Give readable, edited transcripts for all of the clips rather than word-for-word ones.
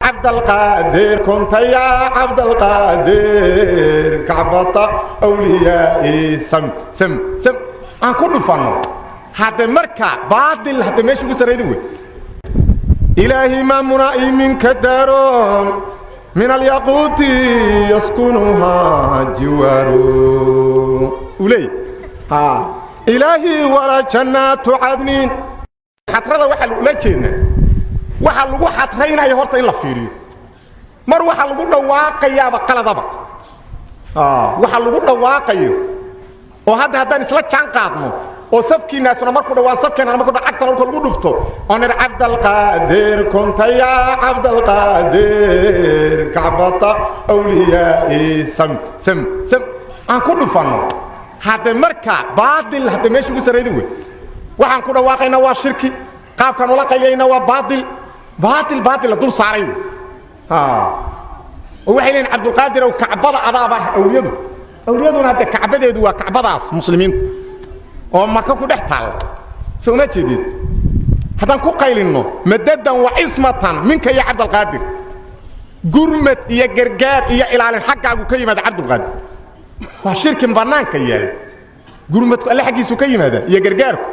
Cabdalqaadir kunta yaa Cabdalqaadir kacbata awliyaai, sam sam sam aan ku dhufanno. Hadde marka baadil hadde meesha ugu sarrayda wey. Ilaahi maamunaa'i minka daaroon min alyaquuti yaskunuhaa jiwaaru uley ilaahi walaa jannaatu cadnin. Xatrada waxaa ula jeednaa waxaa lagu xadraynaya horta in la fiiriyo. Mar waxaa lagu dhawaaqayaaba qaladaba, waxa lagu dhawaaqayo oo hadda haddaan isla jaan qaadno oo safkiinaasuna markuu dhawaa, safkeena markuu cagta marka lagu dhufto oo nir Cabdalqaadir kunta yaa Cabdalqaadir kacbata awliyaai, sam sam sam aan ku dhufanno. Hadde marka baadil hadde meesha ugu sarrayda wey. Waxaan ku dhawaaqaynaa waa shirki, qaabkaan ula qayayna waa baail, baail, baail la dul saaray wey. Oo waxay leeyiin Cabdulqaadir ow, kacbada adaaba ah awliyadu. Awliyaduna hadde kacbadeedu waa kacbadaas muslimiinta oo Maka ku dhex taalla. Soo uma jeedid? Haddaan ku qaylinno madadan wa cismatan minka iyo Cabdalqaadir, gurmad iyo gargaar iyo ilaalin xaggaagu ka yimaada Cabdulqaadir, waa shirkin bannaanka yaala. Gurmadku Alle xaggiisu ka yimaada iyo gargaarku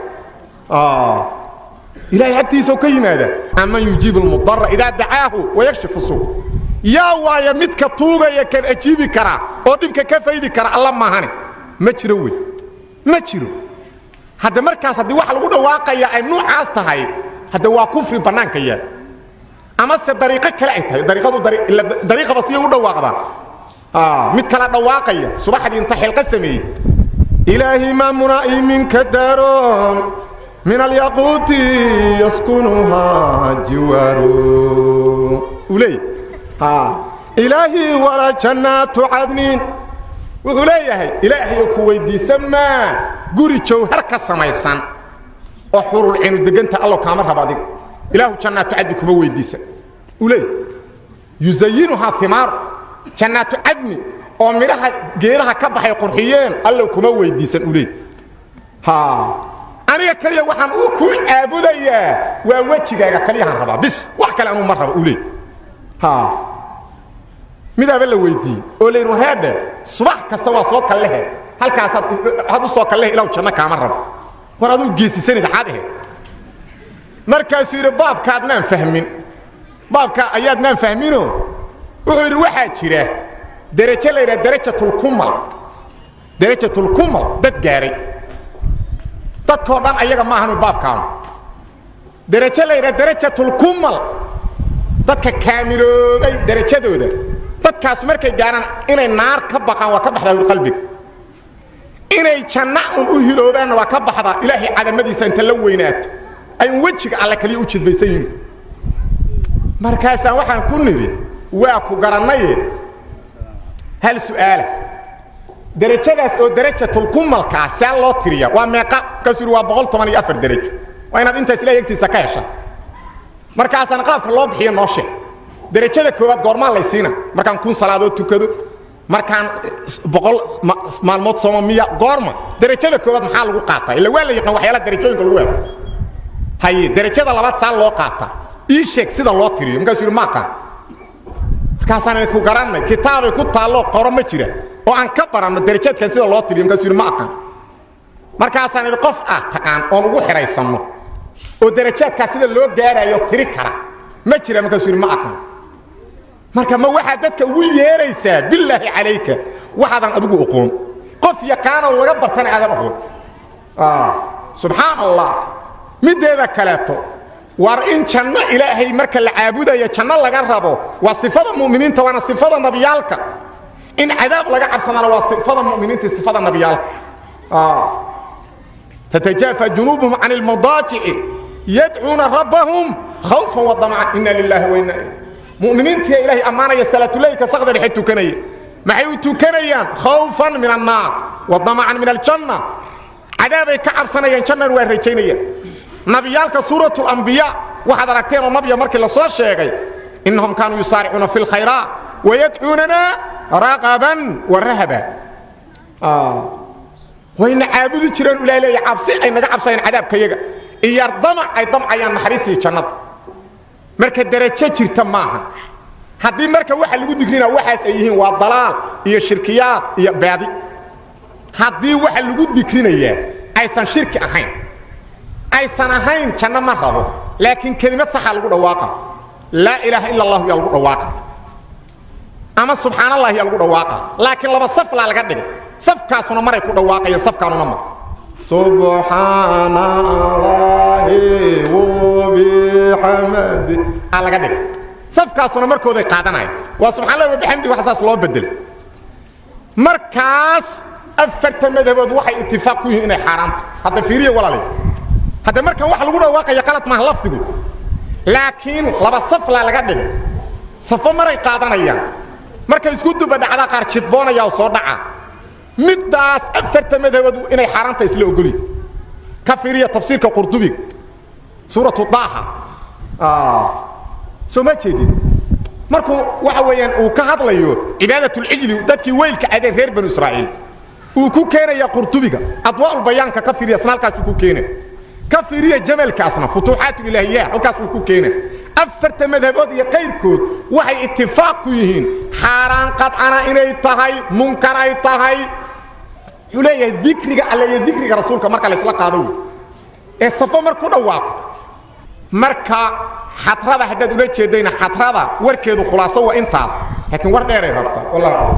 Ilaahay agtiisao ka yimaada. Aman yujiibu almudara idaa dacaahu wayakshifu suu. Yaa waaya midka tuugaya kan ajiibi karaa oo dhibka ka faydi kara? Alla maahane ma jiro wey, ma jiro. Hadde markaas haddii waxa lagu dhawaaqaya ay nuucaas tahay, hadde waa kufri bannaanka yaal, amase dariiqo kale ay tahay. Dariiqadu dariiqaba siyay u dhawaaqdaa, mid kala dhawaaqaya subaxdii inta xilqa sameeyey. Ilaahi maamunaa'i minka daaroon min alyaquuti yaskunuhaa jiwaaru uu leey ilaahi walaa jannaatu cadnin. Wuxuu leeyahay, Ilaahayo, ku weydiisan maa guri jawhar ka samaysan oo xurul cinu deganta. Allo, kaama rabo adiga. Ilaahu, jannaatu cadni kuma weydiisan uu leey. Yusayinuhaa himaaru, jannaatu cadni oo midhaha geedaha ka baxay qurxiyeen, Allow, kuma weydiisan uu leey. Aniga kaliya waxaan u kuu caabudayaa waa wejigaaga kaliyahaan rabaa, bis, wax kale anuu ma rabo uu leey. Midaaba la weydiiyey oo la yidhi, wareedhe, subax kasta waa soo kallehe, halkaasaad had u soo kallehe, Ilaw, janno kaama rabo, war aduu geesisanid axaad ahayd? Markaasuu yidhi, baabkaadnaan fahmin, baabka ayaadnaan fahminoo. Wuxuu yidhi, waxaa jira derajo la yidhaha darajatulkumal. Darajatulkumal dad gaaray, dadkoo dhan ayaga maahanu baabkaanu. Derajo la yidhaha darajatulkumal, dadka kaamiloobay derajadooda, dadkaas markay gaaraan inay naar ka baqaan waa ka baxdaa ur qalbiga, inay janna un u hiloobaanna waa ka baxdaa. Ilaahay cadamadiisa inta la weynaato ay un wejiga Alle kaliya u jidbaysan yihiin. Markaasaan waxaan ku nidhi, waa ku garannaye, hal su'aala: derajadaas oo darajatulkumalkaa see loo tiriya? Waa meeqa? Markaasuu yidhi, waa 114 derajo, waa inaad intaas Ilahay agtiisa ka hesha. Markaasaan qaabka loo bixiyo noo sheeg. Derajada koowaad goormaa laysiina? Markaan 1000 salaadood tukado, markaan 100 maalmood sooma miya? Goorma derajada koowaad maxaa lagu qaataa? Illa waa la yaqaan waxyaalaha derajooyinka lagu helo. Haye, derajada labaad saa loo qaataa? Ii sheeg sida loo tiriyo. Markaasuu yidhi, ma aqaan. Markaasaan ku garannay, kitaabay ku taalloo qoro ma jira oo aan ka baranno derajaadkan sida loo tiriyo? Markaasuu yidhi, ma aqaan. Markaasaan idhi, qof ah taqaan oon ugu xidhaysanno oo derajaadkaa sida loo gaarayo tiri kara ma jira? Markaasuu yidhi, ma aqaan. Marka ma waxaad dadka ugu yeeraysaa, bilaahi calayka, waxaadan adigu oqoon, qof yaqaanoo laga bartana aadan oqoon? Subxaan Allah. Middeeda kaleeto, war in janno Ilaahay marka la caabudayo janno laga rabo waa sifada mu'miniinta, waana sifada nabiyaalka. In cadaab laga cabsadana waa sifada mu'miniinta, sifada nabiyaalka. Tatajaafa junuubuhum can ilmadaajici yadcuuna rabbahum khawfan wa damcan, ina lilahi wa inna. Mu'miniintiya Ilaahay ammaanaya, salaatuleylka saqda dhexe tukanaya. Maxay u tukanayaan? Khawfan min annaar wa damacan min aljanna. Cadaabay ka cabsanayaan, jannana waa rajaynayaan. Nabiyaalka suuratulambiyaa waxaad aragteen oo nabiya markii la soo sheegay, innahum kaanuu yusaaricuuna fi lkhayraat wayadcuunana raqaban wa rahaba. Wayna caabudi jireen, ilahay leeya, cabsi ay naga cabsayaan cadaabkayaga iyo damac ay damcayaan naxariis iyo jannada. Marka derajo jirta maaha. Haddii marka waxa lagu dikrina waxaas ay yihiin waa dalaal iyo shirkiyaad iyo baadi. Haddii waxa lagu dikrinayaa aysan shirki ahayn, aysan ahayn janno ma rabo, laakiin kelimad saxa lagu dhawaaqa, laa ilaaha ila allahu yaa lagu dhawaaqa ama subxaan allahi yaa lagu dhawaaqa, laakiin laba saf laa laga dhigay, safkaasuna maray ku dhawaaqayeen, safkaanuna mar subxaana allahi wabixamdi aa laga dhigay, safkaasuna markooday qaadanayaan waa subxan allahi wabixamdi, waxa saas loo bedelay. Markaas afarta madhabood waxay itifaaq ku yihiin inay xaaraanta. Hadda fiiriya walaalayo, hadda markan waxa lagu dhawaaqaya qalad maaha lafdigu, laakiin laba saf laa laga dhigay, safo maray qaadanayaan, markay isku duba dhacdaa qaar jidboonaya oo soo dhaca. Middaas afarta madhabood inay xaaraanta isla ogoliyin. Ka fiiriya tafsiirka Qurdubiga, suuratu Daaha, soo ma jeedin? Markuu waxa weeyaan uu ka hadlayo cibaadatulcijli, dadkii weylka adee reer Banu Israa'iil uu ku keenaya, Qurdubiga Adwaa'ulbayaanka ka fiiriya, asna halkaasuu ku keenaya. Ka fiiriya jamalkaasna, Futuuxaatulilaahiya, halkaasuu ku keenaya. Afarta madhabood iyo qayrkood waxay itifaaq ku yihiin xaaraan qadcana inay tahay, munkar ay tahay. Wuxuu leeyahay dikriga Alle iyo dikriga rasuulka marka la isla qaado wey ee safo mar ku dhawaaqo. Marka xadrada haddaad ula jeedayna, xadrada warkeedu khulaaso waa intaas, laakiin war dheeray rabtaa, wallahu aclam.